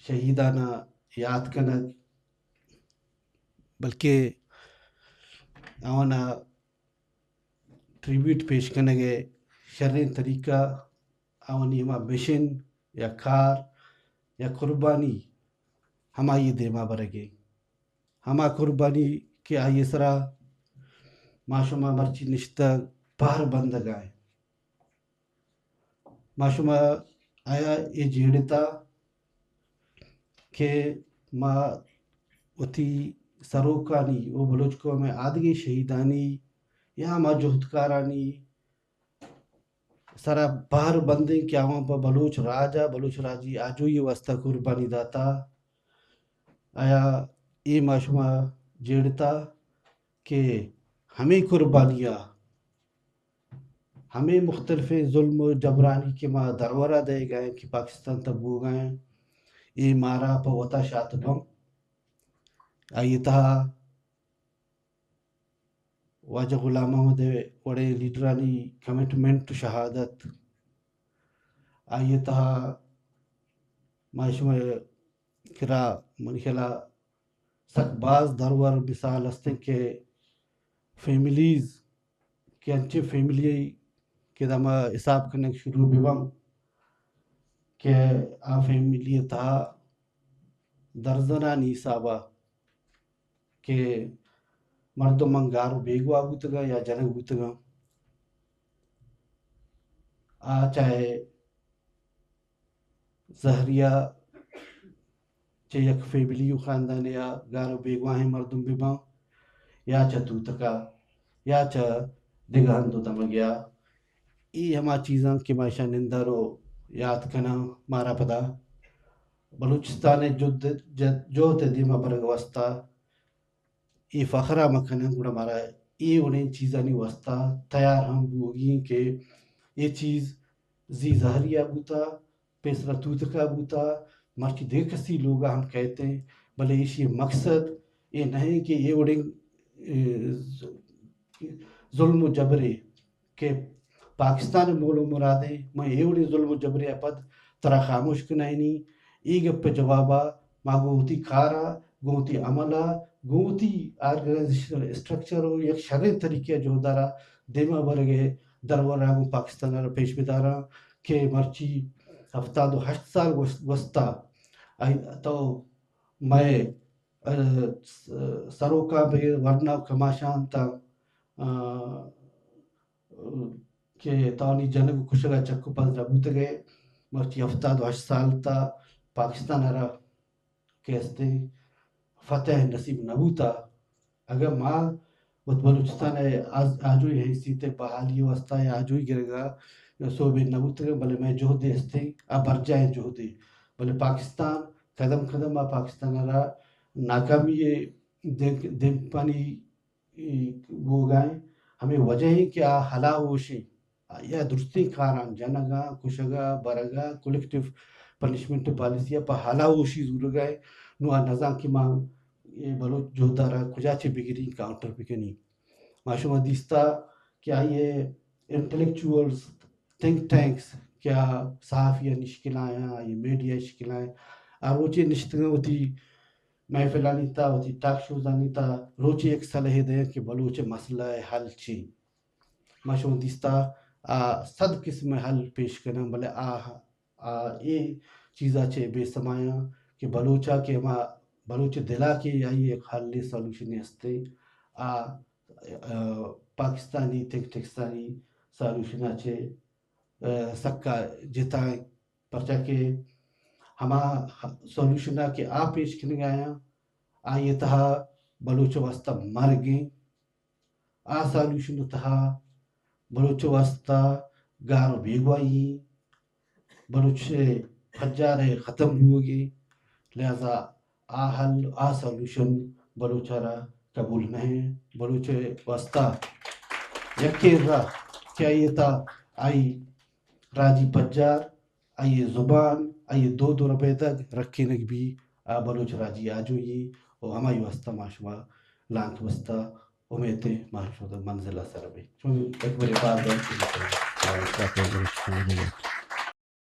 شہیداناں یات کنگ، بلکہ آواناں ٹریبیوٹ پیش کنگ ءِ شریں طریقہ آوانی ہما مشن یا کار یا قربانی ہمائی ءِ دیما برگ ءَ، ہما قربانی کہ آئی ءِ سرا ما شما مرچی نشتگ پہر بندگ ءَ ایں۔ ما شما آیا اے جیڑتا کہ ما وتی سروکانی و بلوچ قوم ءِ آدگہ شہیدانی یا ما جہدکارانی سرا پہر بندیں کہ آواں پہ بلوچ راج ءَ، بلوچ راجی آجوئی ءِ واستہ قربانی داتا۔ آیا اے ما شما جیڑتا کہ ہمے قربانی ءَ ہمے مختلفیں ظلم و جبرانی کہ ما درورا دئیگا ایں کہ پاکستان تہ بوگا ایں، اے مارا پہ وتا شات بم۔ آئی تہا واجہ غلام محمد وڑیں لیڈرانی کمٹمنٹ و شہادت، آئی تہا ما شما کرا منی خیالا سک باز درور مثال ہستیں کہ فیملیز کہ انچیں فیملی کہ دما حساب کنگ شروع بہ بنت کہ آ فیملی تہا درزنانی حسابا کہ مردم من گار و بیگواہ بوتگاں یا جنگ بوتگاں۔ آ چاہے زہریا چہ یک فیملی و خاندانے ءَ گار و بیگواہیں مردم بہ باں، یا چہ توتکا، یا چہ دگہ ہند و دمگیا۔ اے ہما چیزاں کہ ما اشاں ننداں و یات کناں، مارا پدا بلوچستان ءِ جد، جد، جہد ءِ دیما برگ ءِ واستہ اے فخر ءَ مہ کناں، گڑا مارا اے وڑیں چیزانی واستہ تیار ہم بوگی ایں کہ اے چیز زی زہری ءَ بوتا، پیسرا توتک ءَ بوتا، مرچی دگہ کسی لوگ ءَ ہم کئیت ایں، بلے ایشی مقصد اے نہ ایں کہ اے وڑیں، اے، ظلم و جبرے کہ پاکستان ءِ مول و مراد ایں، من اے وڑیں ظلم و جبرے ءَ پد ترا خاموش کنائینی۔ اے گپ ءِ جواب ءَ ما گوں وتی کار ءَ، گوں وتی عمل ءَ، گوں وتی آرگنائزیشنل اسٹرکچر و یک شریں طریقے ءَ جہد ءَ را دیما برگ ءِ درور ءَ گوں پاکستان ءَ را پیش بداراں کہ مرچی ہفتاد و ہشت سال گوست، گوستا آئی تو مئے، ءَ، س-، سروکاں بہ ورنا و کماشاں تاں، ءَ، کہ توانی جنگ و کشگ ءَ چک و پد نہ بوتگ ئے، مرچی ہفتاد و ہشت سال تا پاکستان ءَ را کہ استیں فتح نصیب نہ بوتا۔ اگاں ما وت بلوچستان ءِ آز-، آجوئی حیثیت ءِ بحالی ءِ واستہ یا آجوئی گرگ ءَ سوبین نہ بوتگاں، بلے مئے جہدے استیں، آ برجاہیں جہدے، بلے پاکستان قدم قدم ءَ پاکستان ءَ را ناکامی ءِ دیم-، دیمپانی بوگا ایں۔ ہمے وجہ ایں کہ آ ہلاہوش ایں، آئی ءَ درستیں کاراں جنگ ءَ، کشگ ءَ، برگ ءَ، کولیکٹیو پنشمنٹ پالیسی ءَ پہ ہلاہوشی زورگ ءَ ایں۔ نوں آ نزان کہ ما اے بلوچ جہد ءَ را کجا چہ بگریں، کاؤنٹر بکنیں۔ ما شما دیستا کہ آئی ءِ انٹلیکچوئلز، تھنک ٹینکس کہ آ صحافیانی شکل ءَ آیاں، آئی میڈیا شکل ءَ آیاں، آ روچے نشتگاں وتی محفلانی تہا، وتی ٹاک شوزانی تہا روچے یک صلاحے دیاں کہ بلوچ ءِ مسئلہ ءِ حل چی؟ ما شما دیستا آ صد قسم ءِ حل پیش کناں، بلے آ، آ اے چیزا چہ بے سمایاں کہ بلوچا کہ ہما بلوچ ءِ دلا کہ آئی ءِ یک حل ءِ سولوشنے ہستے، آ، آ، پاکستانی تھنک ٹینکسانی سولوشنا چہ، آ، سکا جتا ایں۔ پرچا کہ ہما سولوشن ءَ کہ آ پیش کنگ ءَ آیاں، آئی ءِ تہا بلوچ ءِ واستہ مرگ ایں، آ سولوشن ءِ تہا بلوچ ءِ واستہ گار و بیگواہی ایں، بلوچ ءِ پجار ءِ ختم بوگ ایں، لہذا آ حل، آ سولوشن بلوچ ءَ را قبول نہ ایں۔ بلوچ ءِ واستہ یکیں راہ کہ آئی ءِ تہا آئی راجی پجار، آئی ءِ زبان، آئی ءِ دود و ربیدگ رکینگ بی، آ بلوچ راجی آجوئی و ہمائی واستہ ما شما لانک بستہ۔ امیت ایں ما شما منزل ءِ سر بی۔ چون یک برے باز